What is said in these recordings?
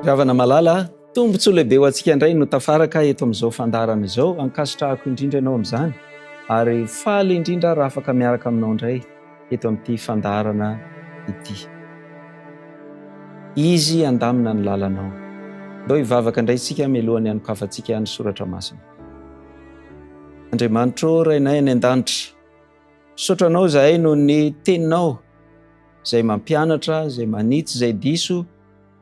Ry havana malala, tombontsoa lehibe ho antsika indray no tafaraka eto amin'izao fandaharana izao. Ankasitrahako indrindra ianao amin'izany ary faly indrindra aho raha afaka miaraka aminao indray eto amin'ity fandaharana ity. Izy handamina ny lalanao. Ndao hivavaka indray isika mialohan'ny hanokafantsika ny soratra masina. Andriamanitro ô, Rainay any an-danitra, misaotra Anao izahay noho ny Teninao izay mampianatra, izay manitsy izay diso,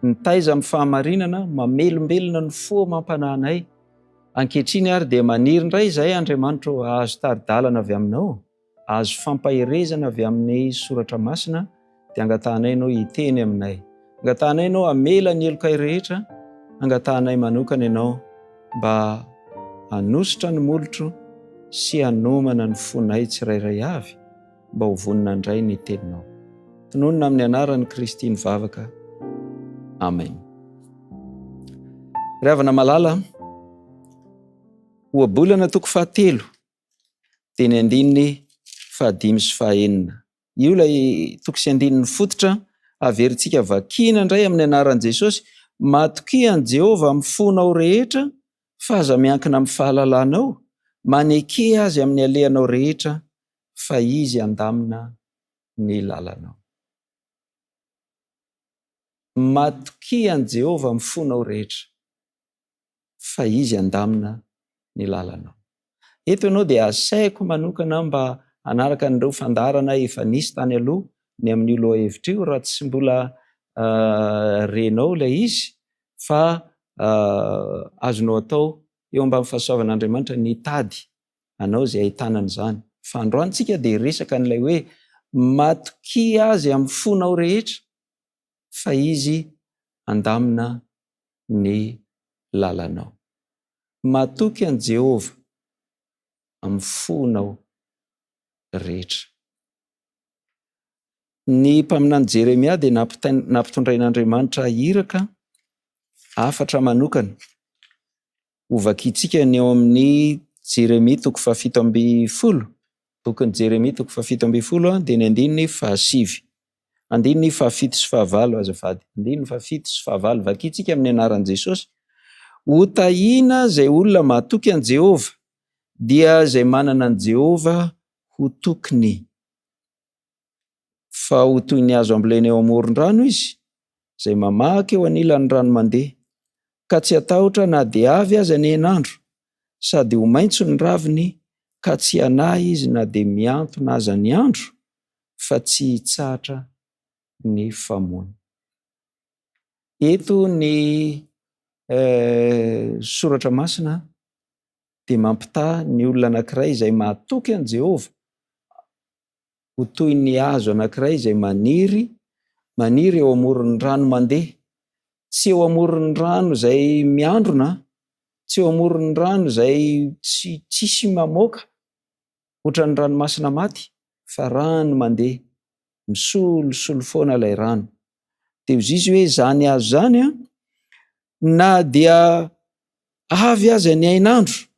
mitaiza amin'ny fahamarinana, mamelombelona ny fo amam-panahy anay. Ankehitriny ary dia maniry indray izahay, Andriamanitro ô, hahazo tari-dalana avy Aminao. Azo fampaherezana avy amin'ny soratra masina dia angatahanay ianao hiteny aminay. Angatahanay ianao hamela ny helokay rehetra, angatahanay manokana ianao mba hanositra ny molotro sy hanomana ny fonay tsirairay avy mba ho vonona handray ny teninao. Tononina amin'ny anaran'i Kristy ny vavaka. Amen. Ry havana malala, ohabolana toko fahatelo dia ny andininy fahadimy sy fahaenina. Io ilay toko sy andininy fototra averintsika vakiana indray amin'ny anaran'i Jesosy, Matokia an'i Jehovah amin'ny fonao rehetra, fa aza miankina amin'ny fahalalanao, maneke azy amin'ny alehanao rehetra, fa izy handamina ny lalanao. Matokia an'i Jehovah amin'ny fonao rehetra. fa Izy handamina ny lalanao. Eto ianao dia asaiko manokana mba hanaraka an'ireo fandaharana efa nisy tany aloha ny amin'io lohahevitra io raha tsy mbola renao ilay izy fa azonao atao eo ambany fahasoavan'Andriamanitra ny hitady anao izay ahitana an'izany. Fa androany tsika dia hiresaka an'ilay hoe matokia Azy amin'ny fonao rehetra fa Izy handamina ny lalanao. Matoky an'i Jehovah amin'ny fonao rehetra. Ny mpaminany Jeremia dia nampitondrain'Andriamanitra iraka hafatra manokana. Hovakintsika ny ao amin'ny Jeremia toko fahafito ambin'ny folo, bokin'i Jeremia toko fahafito ambin'ny folo dia ny andininy fahasivy. Andininy fahafito sy fahavalo, azafady. Andininy fahafito sy fahavalo. Vakintsika amin'ny anaran'i Jesosy. Hotahiana izay olona matoky an'i Jehovah, dia izay manana an'i Jehovah ho tokiny. Fa ho toy ny hazo ambolena eo amoron-drano izy, izay mamahaka eo anilan'ny rano mandeha, ka tsy hatahotra na dia avy aza ny hainandro, sady ho maitso ny raviny, ka tsy hanahy izy na dia mihantona aza ny andro, fa tsy hitsahatra ny famoany. Eto ny soratra masina dia mampitaha ny olona anankiray izay mahatoky an'i Jehovah ho toy ny hazo anankiray izay maniry, maniry eo amoron'ny rano mandeha. Tsy eo amoron'ny rano izay miandrona, tsy eo amoron'ny rano izay tsy tsisy mamoaka, Ohatran'ny ranomasina maty fa rano mandeha, misolosolo foana ilay rano. Dia hoy izy hoe izany hazo izany an, na dia avy aza ny hainandro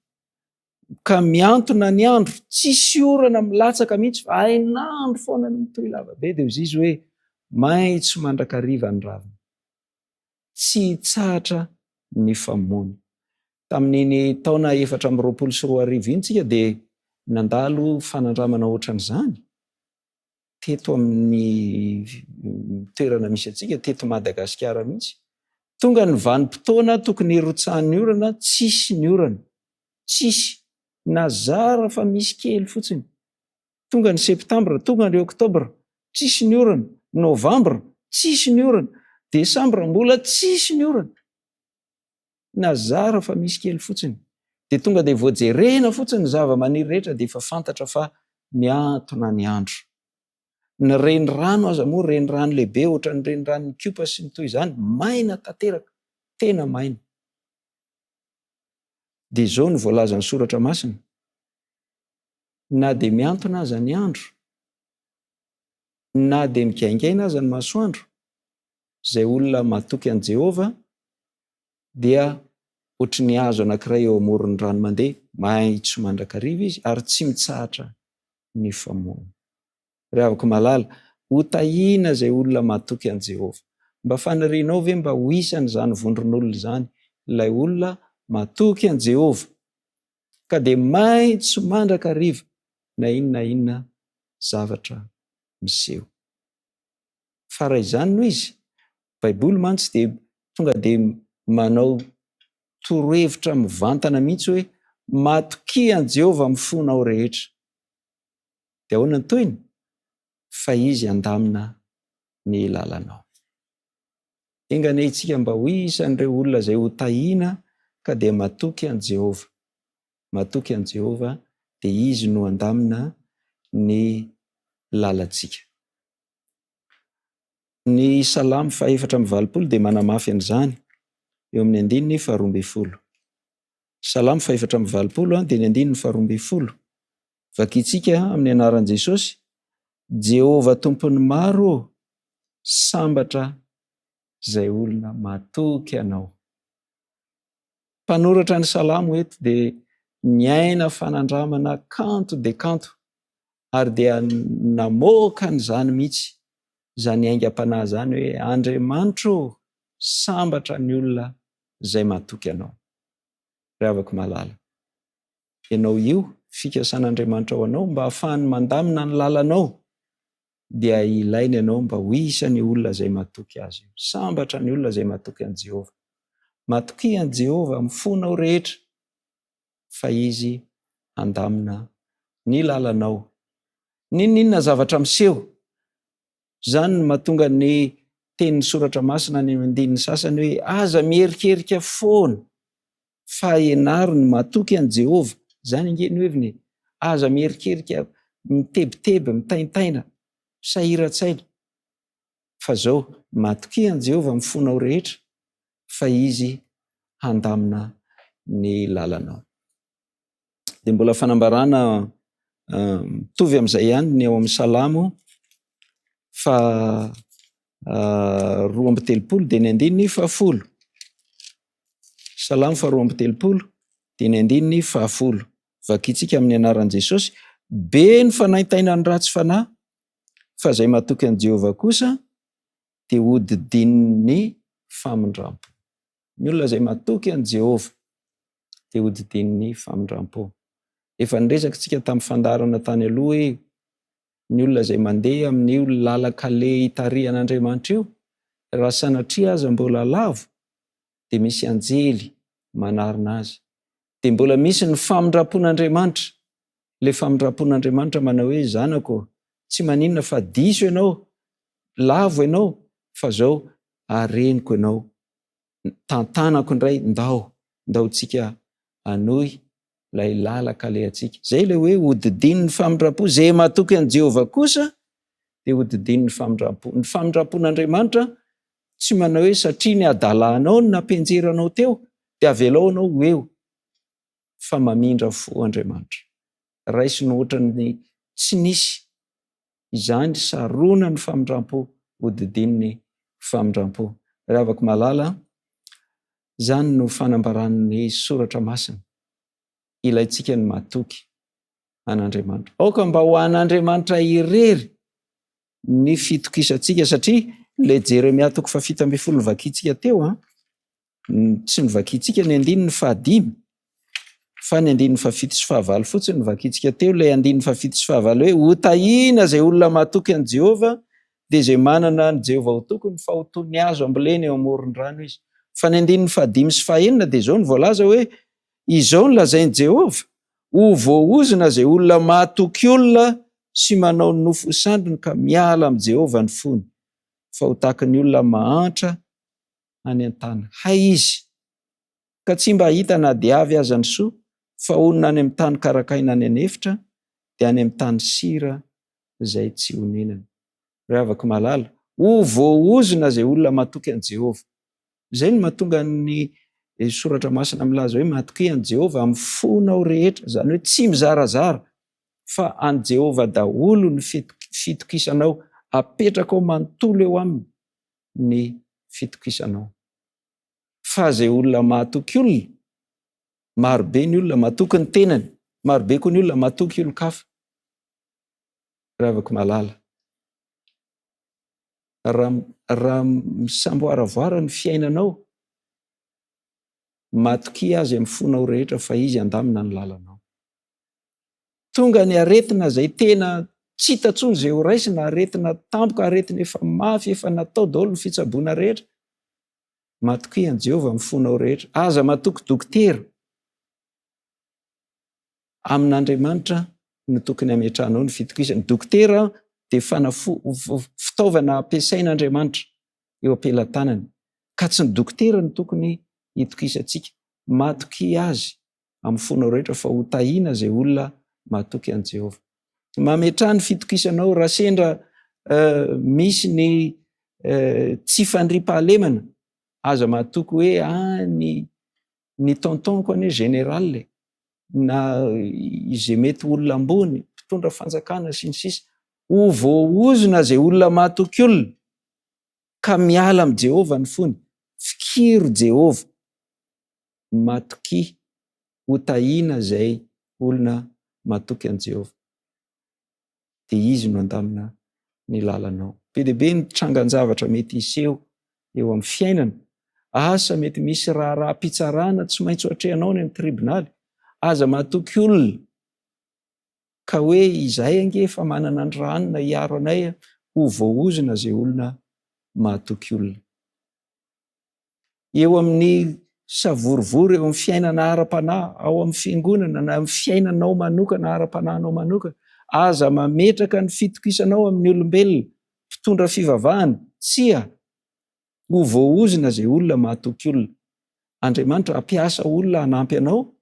ka mihantona ny andro, tsisy orana milatsaka mihitsy fa hainandro foana no mitohy lava be, dia hoy izy hoe maitso mandrakariva ny ravina. Tsy hitsahatra ny famono. Tamin'iny taona 2024 iny tsika dia nandalo fanandramana ohatran'izany teto amin'ny toerana misy antsika, teto Madagasikara mihitsy. Tonga ny vanim-potoana tokony hirotsahan'ny orana, tsisy ny orana, tsisy, na zara fa misy kely fotsiny. Tonga ny septambra, tonga ny oktobra, tsisy ny orana, novambra, tsisy ny orana, desambra mbola tsisy ny orana. Na zara fa misy kely fotsiny. Dia tonga dia vao jerena fotsiny ny zava-maniry rehetra dia efa fantatra fa mihantona ny andro. Ny renirano aza moa renirano lehibe ohatran'ny reniranon'Ikopa sy ny toy izany, maina tanteraka, tena maina. Dia izao no voalazan'ny soratra masina, na dia mihantona aza ny andro, na dia migaingaina aza ny masoandro, izay olona matoky an'i Jehovah dia ohatry ny hazo anankiray eo amoron'ny rano mandeha, maitso mandrakariva izy ary tsy mitsahatra ny famoany. Ry havako malala, hotahiana izay olona matoky an'i Jehovah. Mba fanirianao ve mba ho isan'izany vondron'olona izany, ilay olona matoky an'i Jehovah, ka dia maitso mandrakariva na inona na inona zavatra miseho? Fa raha izany no izy, Baiboly mantsy dia tonga dia manao torohevitra mivantana mihitsy hoe matokia an'i Jehovah amin'ny fonao rehetra. Dia ahoana ny tohiny? Fa izy handamina ny lalanao. Enga anie isika mba ho isan'ireo olona izay ho tahiana ka dia matoky an'i Jehovah. Matoky an'i Jehovah dia izy no handamina ny lalantsika. Ny Salamo faha-84 dia manamafy an'izany eo amin'ny andininy faha-12. Salamo faha-84 dia ny andininy faha-12. Vakintsika amin'ny anaran'i Jesosy, Jehovah Tompon'ny maro ô, sambatra izay olona matoky Anao. Mpanoratra ny Salamo eto dia niaina fanandramana kanto dia kanto ary dia namoaka an'izany mihitsy, izany aingam-panahy izany hoe Andriamanitro ô, sambatra ny olona izay matoky Anao. Ry havako malala, ianao io fikasan'Andriamanitra ho anao mba hahafahany mandamina ny lalanao dia ilaina ianao mba ho isan'ny olona izay matoky Azy io. Sambatra ny olona izay matoky an'i Jehovah. Matokia an'i Jehovah amin'ny fonao rehetra fa Izy handamina ny lalanao. N'inon'inona zavatra miseho, izany no mahatonga ny tenin'ny Soratra Masina any amin'ny andininy sasany hoe aza miherikerika foana fa ianaro ny matoky an'i Jehovah. Izany ange no heviny e. Aza miherikerika, mitebiteby, mitaintaina, sahiran-tsaina. Fa izao, matokia an'i Jehovah amin'ny fonao rehetra, fa Izy handamina ny lalanao. Dia mbola fanambarana mitovy amin'izay ihany ny ao amin'ny Salamo fa 32 dia ny andininy fahafolo. Salamo faha 32 dia ny andininy fahafolo. Vakintsika amin'ny anaran'i Jesosy, be ny fanaintainan'ny ratsy fanahy, fa izay matoky an'i Jehovah kosa dia hodidinin'ny famindrampo. Ny olona izay matoky an'i Jehovah dia hodidinin'ny famindrampo. Efa niresaka isika tamin'ny fandaharana tany aloha hoe ny olona izay mandeha amin'io lalan-kaleha itarihan'Andriamanitra io, raha sanatria aza mbola lavo, dia misy anjely manarina azy. Dia mbola misy ny famindram-pon'Andriamanitra. Ilay famindram-pon'Andriamanitra manao hoe, zanako, tsy maninona fa diso ianao, lavo ianao, fa zao areniko ianao, tantanako indray, ndao, ndao tsika hanohy ilay lalan-kalehantsika. Izay ilay hoe hodidinin'ny famindram-po. Izay matoky an'i Jehovah kosa dia hodidinin'ny famindram-po. Ny famindram-pon'Andriamanitra tsy manao hoe satria ny hadalanao no nampianjeranao teo dia avelao ianao ho eo, fa mamindra fo Andriamanitra. Raisiny ohatran'ny tsy nisy izany sarona ny famindram-po, hodidinin'ny famindram-po. Ry havako malala, izany no fanambaran'ny Soratra Masina. Ilaintsika ny matoky an'Andriamanitra. Aoka mba ho an'Andriamanitra irery ny fitokisantsika satria ilay Jeremia toko faha-17 novakintsika teo an, tsy novakintsika ny andininy fahadimy fa ny andininy fahafito sy fahavalo fotsiny novakintsika teo, ilay andininy fahafito sy fahavalo hoe hotahiana izay olona matoky an'i Jehovah dia izay manana an'i Jehovah ho tokony fa ho toy ny hazo ambolena eo amoron-drano izy. Fa ny andininy fahadimy sy fahenina dia izao no voalaza hoe izao no lazain'i Jehovah, ho voaozona izay olona matoky olona sy manao ny nofo ho sandriny ka miala amin'i Jehovah ny fony, fa ho tahaka ny olona mahantra any an-tany hay izy, ka tsy mba hahita na dia avy aza ny soa, fa honina any amin'ny tany karakaina any an'efitra, dia any amin'ny tany sira izay tsy honenana. Ry havako malala, ho voaozona izay olona matoky an'i Jehovah. Izay no mahatonga ny Soratra Masina milaza hoe matokia an'i Jehovah amin'ny fonao rehetra, izany hoe tsy mizarazara, fa an'i Jehovah daholo ny fitokisanao, apetrakao manontolo eo aminy ny fitokisanao. Fa izay olona mahatoky olona, marobe ny olona matoky ny tenany, marobe koa ny olona matoky olon-kafa. Ry havako malala, Raha raha misamboaravoara ny fiainanao, matokia Azy amin'ny fonao rehetra fa Izy handamina ny lalanao. Tonga ny aretina izay tena tsy hita intsony izay ho raisina, aretina tampoka, aretina efa mafy, efa natao daholo ny fitsaboana rehetra. Matokia an'i Jehovah amin'ny fonao rehetra. Aza matoky dokotera. Amin'Andriamanitra no tokony hametrahanao ny fitokisana. Ny dokotera dia fanafo, fitaovana ampiasain'Andriamanitra eo am-pelatanany. Ka tsy ny dokotera no tokony hitokisantsika. Matokia azy amin'ny fonao rehetra fa ho tahiana izay olona matoky an'i Jehovah. Mametraha ny fitokisanao raha sendra misy ny tsy fandriampahalemana, aza matoky hoe ah ny ny tonton-ko anie général e, na izay mety olona ambony, mpitondra fanjakana sy ny sisa. Ho voaozona izay olona matoky olona ka miala amin'i Jehovah ny fony. Fikiro Jehovah. Matokia, ho tahiana izay olona matoky an'i Jehovah. Dia izy no handamina ny lalanao. Be dia be ny trangan-javatra mety hiseho eo amin'ny fiainana. Asa mety misy raharaham-pitsarana tsy maintsy ho atrehanao any amin'ny tribonaly. Aza matoky olona ka hoe izahay ange efa manana ny ranona hiaro anay, ho voaozona izay olona mahatoky olona. Eo amin'ny savorovoro eo amin'ny fiainana ara-panahy ao amin'ny fiangonana na amin'ny fiainanao manokana ara-panahinao manokana, aza mametraka ny fitokisanao amin'ny olombelona, mpitondra fivavahana, tsia, ho voaozona izay olona mahatoky olona. Andriamanitra hampiasa olona hanampy anao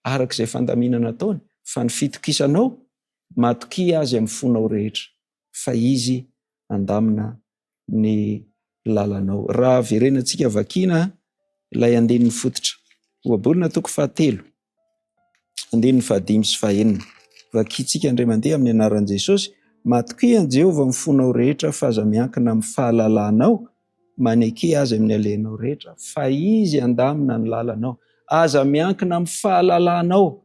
araka izay fandaminana ataony, fa ny fitokisanao, matokia Azy amin'ny fonao rehetra, fa Izy handamina ny lalanao. Raha verenantsika vakiana ilay andininy fototra. Ohabolana toko fahatelo, andininy fahadimy sy fahenina. Vakintsika indray mandeha amin'ny anaran'i Jesosy, Matokia an'i Jehovah amin'ny fonao rehetra fa aza miankina amin'ny fahalalanao, maneke azy amin'ny alehanao rehetra fa izy handamina ny lalanao. Aza miankina amin'ny fahalalanao.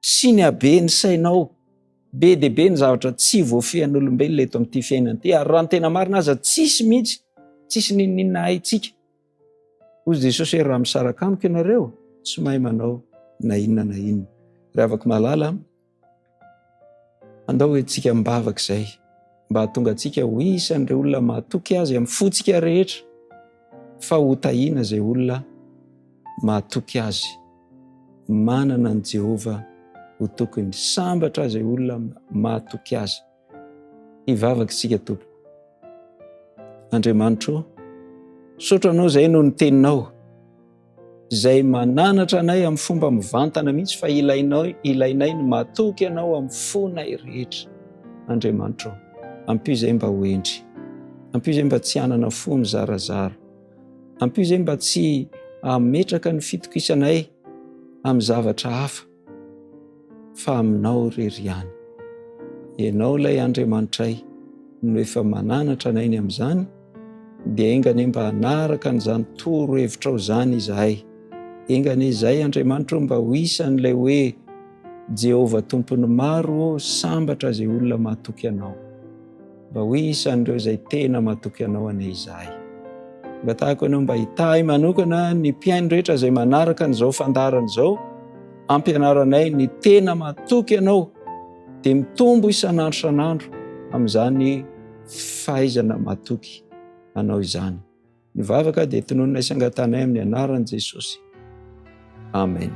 Sy ny haben'ny sainao. Be dia be ny zavatra tsy voafehin'olombelona eto amin'ity fiainana ity, ary raha ny tena marina aza tsisy mihitsy, tsisy n'inon'inona haintsika. Hoy Jesosy hoe raha misaraka amiko ianareo, tsy mahay manao na inona na inona. Ry havako malala, andao hoentintsika am-bavaka izay, mba hahatonga antsika ho isan'ireo olona mahatoky Azy amin'ny fontsika rehetra, fa hotahiana izay olona mahatoky Azy. Manana an'i Jehovah ho tokony. Sambatra izay olona mahatoky azy. Hivavaka isika tompoko. Andriamanitro ô, misaotra Anao izay noho ny teninao, izay mananatra anay amin'ny fomba mivantana mihitsy fa ilainao, ilainay ny matoky Anao amin'ny fonay rehetra. Andriamanitro ô, ampio izay mba ho hendry. Ampio izay mba tsy hanana fo mizarazara. Ampio izay mba tsy hametraka ny fitokisanay amin'ny zavatra hafa fa aminao irery ihany. Ianao ilay Andriamanitray no efa mananatra anay ny amin'izany, dia enga anie mba hanaraka an'izany toro hevitrao izany izahay. Enga anie izahay Andriamanitra mba ho isan'ilay hoe Jehovah Tompon'ny maro ô, sambatra izay olona matoky anao. Mba ho isan'ireo izay tena matoky Anao anie izahay. Angatahako Ianao mba hitahy manokana ny mpihaino rehetra izay manaraka an'izao fandaharana izao, ampianaranay ny tena matoky Anao, dia mitombo isan'andro isan'andro amin'izany fahaizana matoky Anao izany. Ny vavaka dia tononina sy angatahanay amin'ny anaran'i Jesosy. Amen.